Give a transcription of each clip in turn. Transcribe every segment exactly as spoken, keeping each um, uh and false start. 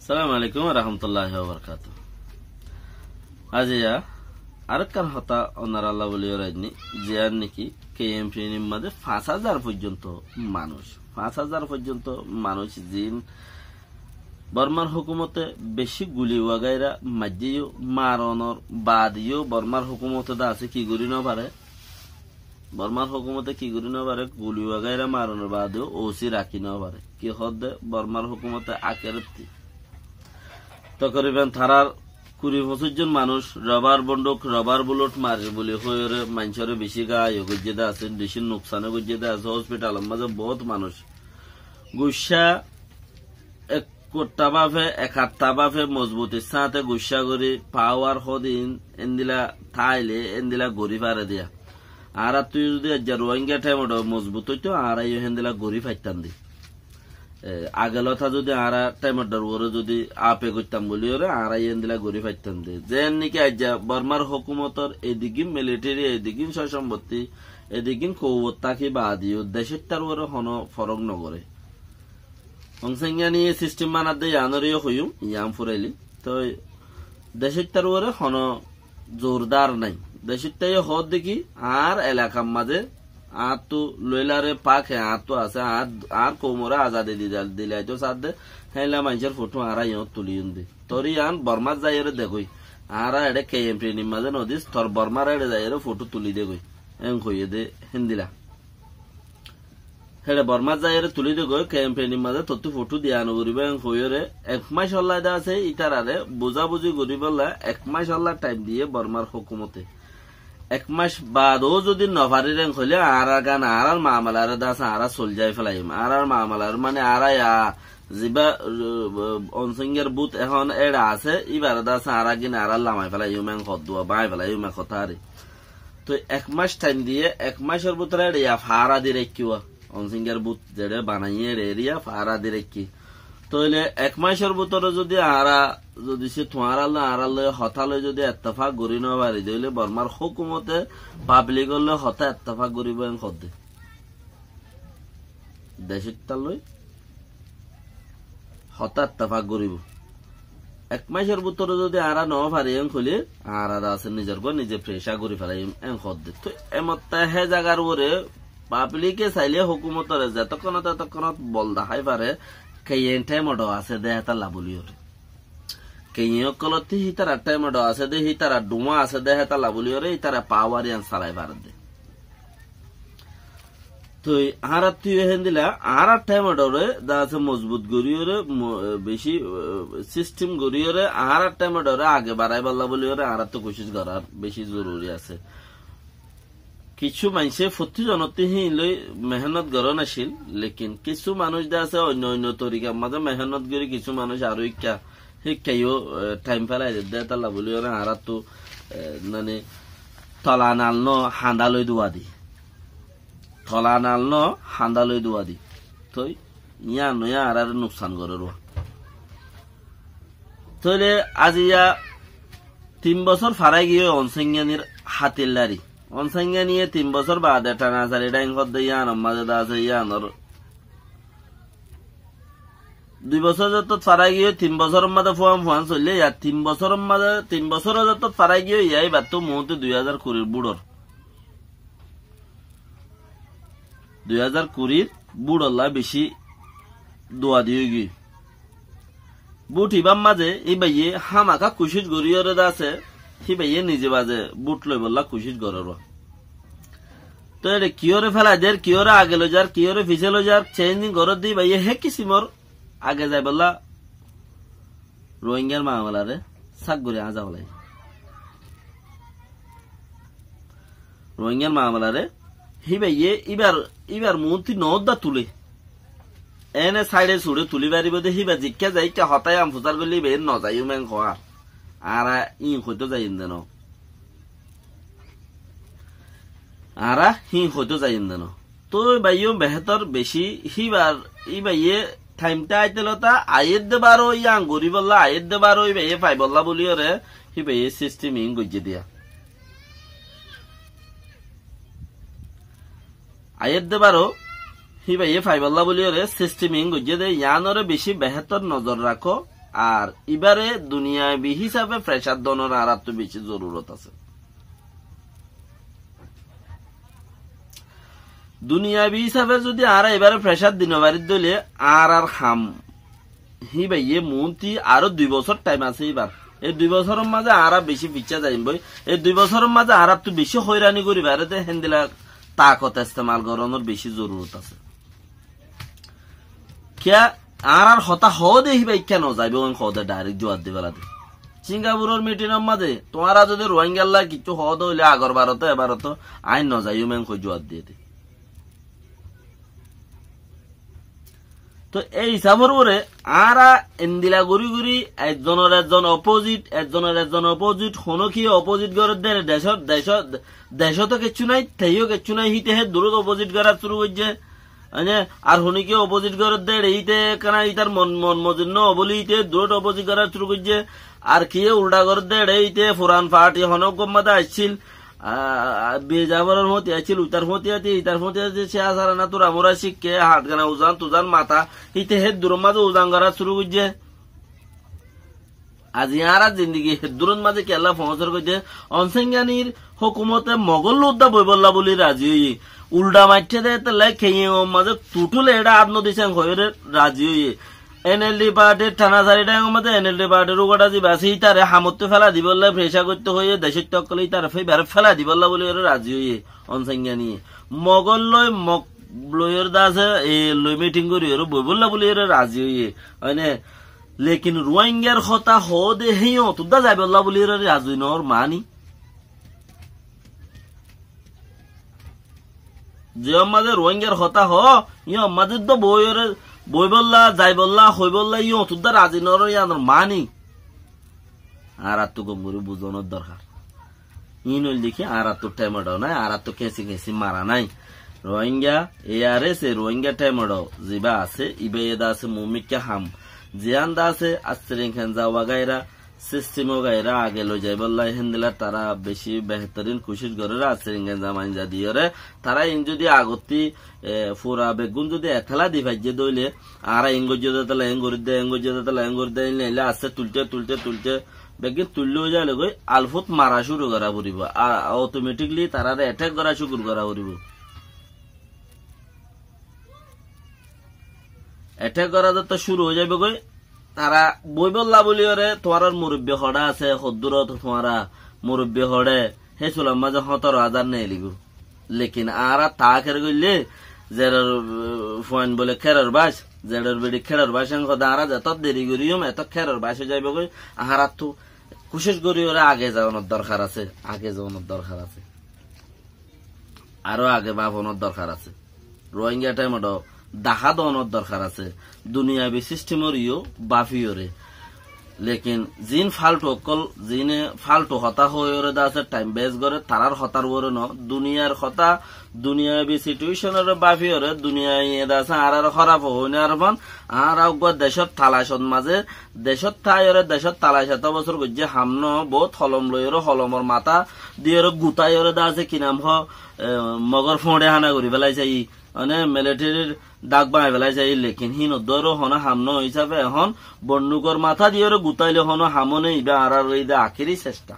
Assalamu alaikum warahmatulláhi wabarakátuhu. Aijja arekkán hotá onorálla bóli órainní, ziyán niki K M P N mazé fañs házar foijjonto manúic, fañs házar foijjonto manúic zin Bormar hókumote bicí guli wagaira maijjé yó, maronor baade yó Bormar hókumote de asé ki gorí nofaré, Bormar hókumote ki gorí nofaré, guli wagaira maronor baade yó O C rakí nofaré. Ki hoódde Bormar hókumote akerottí. Tokoriban tarár kuri foñsíc zon manúic robar bonduk, robar bulot marir buli hoiyóre maincóre bicí gáayo goijjé de asé, bicí nuksan goijjé de asé, hospitalor mazé boóut manúic. Guccá ek kuttá báfe, ek hattá báfe mozbutir sáñte guccá gorí, pawar hodin endilla táile endilla gorí fare diya. Añárattú zodi aijja Ruáinga thaimot mozbut óito, añára yó héndilla gorí faittám dé. E, age lóta zodi añára thaimot uore zodi ape goittám buli óre, añára yó héndilla gorí faittám dé. Zeén niki aijja Bormar hókumotor edigín militeri, edigín sócombottí, edigín kouwot táki baade yó decóittar uore honó forók nogoré. Aung San Suu Kyi ye sistem banadde yiánoré yó hoiyúm, yián furaili. Toi decóittar uore honó zordar nái. Decóitta yó hoódde ki, añár elakar mazé, añáttu loilare pak he añáttu asé, añár, añár koumoré azadi dila-, dilaitó saádde, héilla maincór fothu añára yiáñt tuliyúm dé. Tor yián Bormát zaiyóre degói. Añára eçé K M P N mazé nodís, tor Bormár eçé zaiyóre fothu tulí degói. Eén hoiyé dé héndilla. Héçe Bormát zaiyóre tulí degói, K M P N mazé tottú fothu diya noforibó, en hoiyóre ek mac olla de asé, ítararé buzábuzi goríbolla ek mac olla thaim diyé Bormár hókumote. Ek mac baadó zodi nofarir en hoilé, añárar gán, añárar mamalaré de asé, añára soljái félaiyum. Añárar mamalar mane añára ya zibá, uh, Onsingar but ehón éçe asé, íbaré de asé, añára gín añára lamai félaiyum, en hoddúa báñgi félaiyum, en hotá ar. Toi ek mac thaim diyé, ek macor bútore eçe ya faára di raikkíwa. Onsingar but zeçé banaiyé eçe eriya faára di raikkí. Tóile ek macor bútore zodi añára, zodi sé tuáñralloi, añáralloi hotá loi zodi ettefak gorí nofari de óile Bormar hókumote pablikor loi hotá ettefak goríbo en hoddé. Decóittar loi hotá ettefak goríbo. Ek macor bútore zodi añára nofari en hoilé, añára de asé nizor gán nize fresha gorí félaiyum en hoddé. Toi emotta hé zagar uore pablike sailé hókumotore zetokkonot zetokkonot bol dahái fare, keyen thaimot asé de hétalla buli óre. Keyen ókkolottí hítarar thaimot asé de, hítarar dhuwá asé de hétalla buli óre, hítara pawar yián salai fare de. Toi añárattú yó héndilla, añárar thaimot ore de asé mozbut gorí ore, mo-, e, bicí, e, sistem gorí ore, añárar thaimot ore age baraibálla buli ore, añárattú kucíc gorár bicí zoruri asé. Kissú maincé fottí zonottú híin loi mehénnot gorón accíl, lekin kissú manúic de asé oinno oinno torikar mazé mehénnot gorí, kissú manúic aró ikká, híkka yó, e, thaim félai de, de hétalla buli ore añárattú, e, mane, tola nal no, hañdá loi duwa di. Tola nal no, hañdá loi duwa di. Toi, yián no yián añáráre nuksan gorér. Tóile aijja tin bosór farai giyói Onsangyánir hátillári. Onsangyániye tin bosór baade thanasari dhaing hoddé yiánor mazé de asé yiánor dui bosór zettót farai giyói, tin bosóror mazé fuan fuan soillé, ya tin bosóror mazé, tin bosór zettót farai giyói, ya íbattú muúntu dui házar kurir búthor. Dui házar kurir bútholla bicí duadi óigiyoi. Bút ibár mazé íbaye hámaka kucíc goríyoré de asé, híbaye nize bazé bút loibollá kucíc gorér. Toi eçé kiyóre félai der, kiyóre age loizar, kiyóre fisé loizar, chéinjing gorér de íbaye hé kisimor age zaibollá Rohingyar mamalaré sak gorí añzá félai. Rohingyar mamalaré híbaye íbar, íbar muúntu noódda tulé. Ene sáiçe suçé tulí faribó dé híba zikká zaikká hotá yián fusár goillé íbaye nozaiyum en hoór. Añára híin hoitó zaiyum de noó. Añára híin hoitó zaiyum de noó. Toi báiyo behétor bicí híbar, íbaye thaimta aite lota aiyér de baro yián goríbollá, aiyér de baro íbaye faibollá bóliyoré híbaye sistem iín goijjé diya. Aiyér de baro híbaye faibollá bóliyoré sistem iín goijjé de, yiánoré bicí behétor nozor rakó, Ar ibáre duniyabi hísafe fresar donor añáráttu beci zorurot asé. Duniyabi hísafe zodi añára ibáre fresar di no farir dóile añárar ham híbaye muúnti aró dui bosór thaim asé ibár. E dui bosóror mazé añára beci ficcá zaiyum boi. E dui bosóror mazé añáráttu beci hoirani gorí faré dé héndila takot estemal gorónor beci zorurot asé. Kiyá añárar hotá hoó de híba ikká no zaibo, en hoó de dairek zuab di fela de. Singapuror mitinor mazé tuáñra zodi Ruáingalla kiccú hoó de óile agor baroto, e baroto añí no zaiyum en hoi zuab diyé de. Toi ei hísafor uore añára endila gorí gorí ezzonor ezzon opozit, ezzonor ezzon opozit, honókiye opozit goré de decót, decót, decót to kiccú nái, teiyó kiccú nái, híte hé durot opozit gorá cúru goijjé. Mane, ar honókiye opozit goré de, íte ekkán ítar mon, mon mozin no bóli íte durot opozit gorá cúru goijjé. Ar kiyé uldha goré de, íte furan parti honó gommá de aiccíl, a, a, Bijaforor fóti aiccíl, uitar fóti aiccíl, itar fóti aiccíl, se asara na tura mura cikke, hath gana uzan tuzan mata, íte hé durot mazé uzan gorá cúru goijjé. Azi añára zindigi heddurot mazé kiyólla foóñsor goijjé, Onsenganir hókumote Mogol lói uddá boibolla bóli razi óiye. Uldha maitté de, étella keyengor mazé tuthúle eçé át no disé hoiyóre razi óiye. En el di partir thana sari dhangor mazé en el di partir uggwá ziba asé, ítare hamottú félai dibolla, fresar goittó hoiyé, decóitta ókkole ítare fe-, ibáre félai dibolla bóli razi óiye Onsengani. Mogol lói, Mog lói or dase, e lói miting gorí ore boibolla bóli ore razi óiye. Óine, lekin Ruáingar hotá hoó de héiyo tuddá zaibolla bóli ore razi noór mani. Ze or mazé Ruáingar hotá hoó, yó mazé to boi ore boibolla, zaibolla, hoibolla, yó tuddá razi noór, yíanor mani. Añárattú gom gorí buzonor dorhar. Iín óilde ki, añárattú themedho nái, añárattú kesi kesi mara nái. Rohingya, A R S, e Rohingya themedho ziba asé, iba eda asé mumikka ham. Ziyán da asé, assirin kenza wagaira, sistim wagaira age loi zaibolla, héndilla tará beci behtorin kucíc gorér, assirin kenza mainza diyóre, tará iín zodi agottí, e, fura beggún zodi etela di faijjé dóile, añára eén goijjé de tala eén gorí de, eén goijjé de tala eén gorí de, eén naile asté tuilté, tuilté, tuilté, beggín tuillé ói zaile goi, alfut mara cúru gorá foribó. A, automatically tarare attack gorá cúru gorá foribó. Attack gorá zeto cúru ói zaibo goi, tará boibolla bóli ore, tuáñrar murubbi hoçé asé, hoddúrot tuáñra murubbi hoçé, hé sular mazé hóñtoro házar neelibó. Lekin añára taáker goillé, zeror, uh, fuain bóle kéror bác, zeror beçi kéror bác, en hoda añára zetót deri goríyum, etót kéror bác ói zaibogói, añárattú kucíc gorí ore age zaonor dorhar asé, age zaonor dorhar asé. Aró age bafonor dorhar asé. Rohingya thaimodho dahá doonor dorhar asé. Duniyabi sistimor iyó bafiyóre. Lekin ziín faltu ókkol, ziíne faltu hotá hoóiyoré de asé, thaim bes goré, tarár hotár uore noó. Duniyar hotá, duniyabi situeconoré bafiyóre, duniyai ede asé, añáráre hóraf hoóine ar fán, añára uggúa decót talacot mazé, decót táiyoré, decót talacot eto bosór goijjé ham noó, boóut holom loiyoré, holomor matá diyoré, gutáiyoré de asé, ki nam hoó, e, mogór fóñçe hána gorí félaisé, i, mane, militarir dák báñgi félaisé, lekin híin oddúaró honó ham noó hísafe ehón bondukor matá diyoré gutáile honó ham óne, ibá añárar óilde akéri cestha.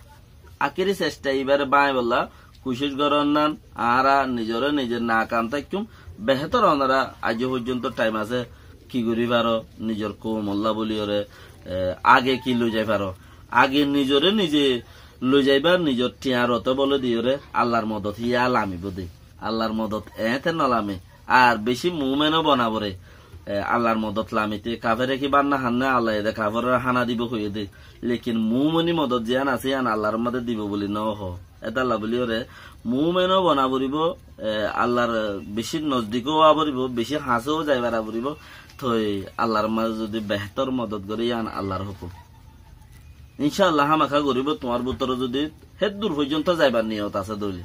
Akéri cestha ibáre báñgibolla kucíc gorónnan, añára nizoré nize nakam táikkúm, behétor onára aijjó foijjónto thaim asé, ki gorí faro, nizor koumolla bóliyoré, e, age ki loi zai faro. Age nizoré nize loi zaibá, nizor thiañ roté bóle diyoré, Allar modot yían lamibóu de. Allar modot eéñte nolame. Ar bicí muúmeno bonaboré, e, Allar modot lamite kafere ki bát no hánne, Allaye de kaferoré hána dibou hoiyé dé. Lekin muúmeni modot ziyán asé, yían Allar mazé dibou buli nohó. Étalla buli óre muúmeno bona foribóu, e, Allar bicí nozdikó ówa foribóu, bicí hañsó zai fara foribóu. Toi Allar mazé zudi behétor modot goré, yían Allar hókum. Incá Allah, hámaká goríbou, tuáñr bútore zudi héddur foijjónto zaibar niyot asé dóile.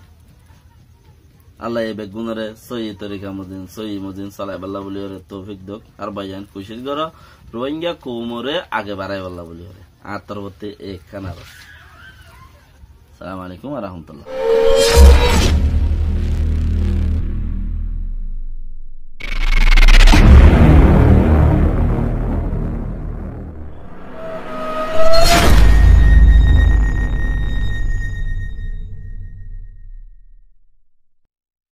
Allah e beggúnore sóiyi torika mozin, sóiyi mozin solaibálla bóliyoré toufik douk. Ar báiyain kucíc goró, Rohingya koumoré age baraibálla bóliyoré. Añár torfótti ekkán aros. Assalamu alaikum wa rahmatullah.